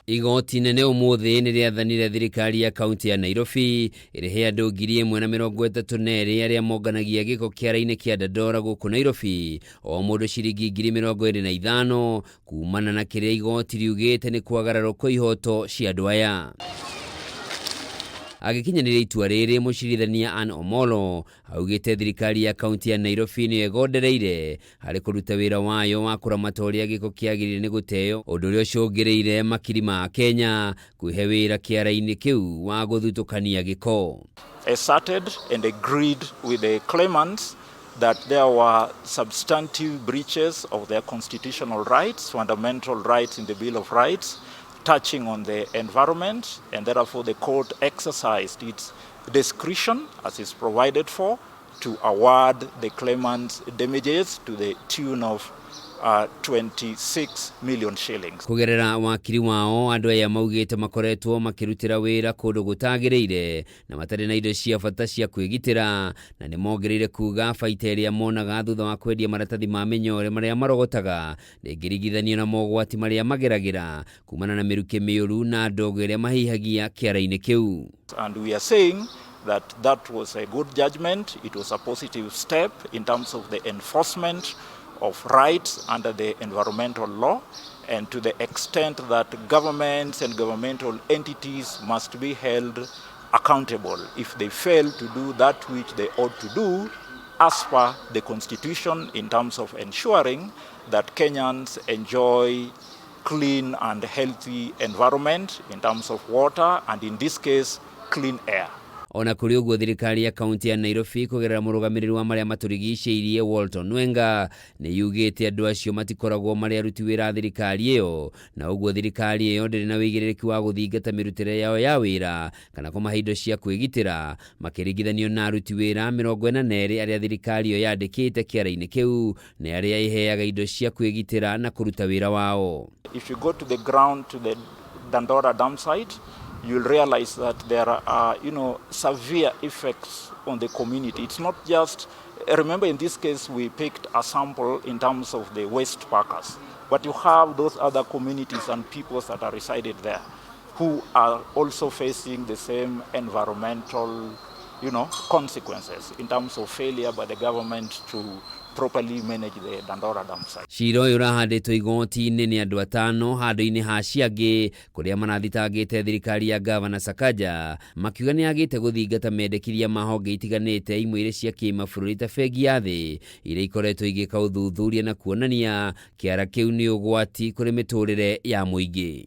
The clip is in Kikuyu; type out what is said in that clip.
Igoti inene ũmũthĩ nĩ rĩathanire thirikari ya kaunti ya Nairobi ĩrĩhe andũ 1,032 arĩa monganagia gĩko kĩara-inĩ kĩa Dandora gũkũ Nairobi o mũndũ ciringi 25,000 kumana na kĩrĩa igoti riugĩte nĩ kwagararwo kwa ihoto cia andũ aya. Agĩkinyanĩria itua rĩrĩ, mũcirithania Anne Omolo augĩte thirikari ya kaunti ya Nairobi nĩyo ĩgondereire harĩ kũruta wĩra wayo wa kũramata ũrĩa gĩko kĩagĩrĩire nĩ gũteo, ũndũ ũrĩa ũcũngĩrĩire makiri ma Kenya kwĩhe wĩra kĩara-inĩ kĩu wa gũthutũkania gĩko. Asserted and agreed with the claimants that there were substantive breaches of their constitutional rights, fundamental rights in the Bill of Rights, touching on the environment, and therefore the court exercised its discretion, as is provided for, to award the claimants damages to the tune of 26 million shillings. Kũgerera wakiri wao, andũ aya maugĩte makoretwo makĩrutĩra wĩra kũndũ gũtagĩrĩire na matarĩ na indo cia bata cia kwĩgitĩra, na nĩ mongereire kuga baita ĩrĩa monaga thutha wa kwendia maratathi ma mĩnyore marĩa marogotaga ndĩngĩringithanio na mogwati marĩa mageragĩra kumana na mĩrukĩ mĩũru na ndogo ĩrĩa mahihagia kĩara-inĩ kĩu. And we are saying that that was a good judgment. It was a positive step in terms of the enforcement of rights under the environmental law, and to the extent that governments and governmental entities must be held accountable if they fail to do that which they ought to do as per the constitution in terms of ensuring that Kenyans enjoy clean and healthy environment in terms of water and, in this case, clean air. Ona kũrĩ ũguo, thirikari ya kaunti ya Nairobi kũgerera mũrũgamĩrĩri wa marĩa matũrigicĩirie Walton Wenga nĩ yugĩte andũ acio matikoragwo marĩ aruti wĩra a thirikari ĩyo, na ũguo thirikari ĩyo ndĩrĩ na wĩigĩrĩrĩki wa gũthingata mĩrutĩre yao ya wĩra kana kũmahe indo cia kwĩgitĩra makĩringithanio na aruti wĩra 42 arĩa thirikari ĩyo yandĩkĩte kĩara-inĩ kĩu na arĩa ĩheaga indo cia kwĩgitĩra na kũruta wĩra wao. If you go to the ground, to the Dandora dam site, you'll realize that there are severe effects on the community. It's not just, remember, in this case we picked a sample in terms of the waste packers, but you have those other communities and peoples that are resided there who are also facing the same environmental consequences in terms of failure by the government to properly manage the Dandora dam site. Cira ũyũ ũrahandĩtwo igoti-inĩ nĩ andũ atano handũ-inĩ ha ciangĩ kũrĩa marathitangĩte thirikari ya gavana Sakaja makiuga nĩ agĩte gũthingata mendekithia ma honge itiganĩte, imwe irĩ cia kĩmabũrũri ta Bengi ya Thĩ, iria ikoretwo igĩka ũthuthuria na kuonania kĩara kĩu nĩ ũgwati kũrĩ mĩtũrĩre ya mũingĩ.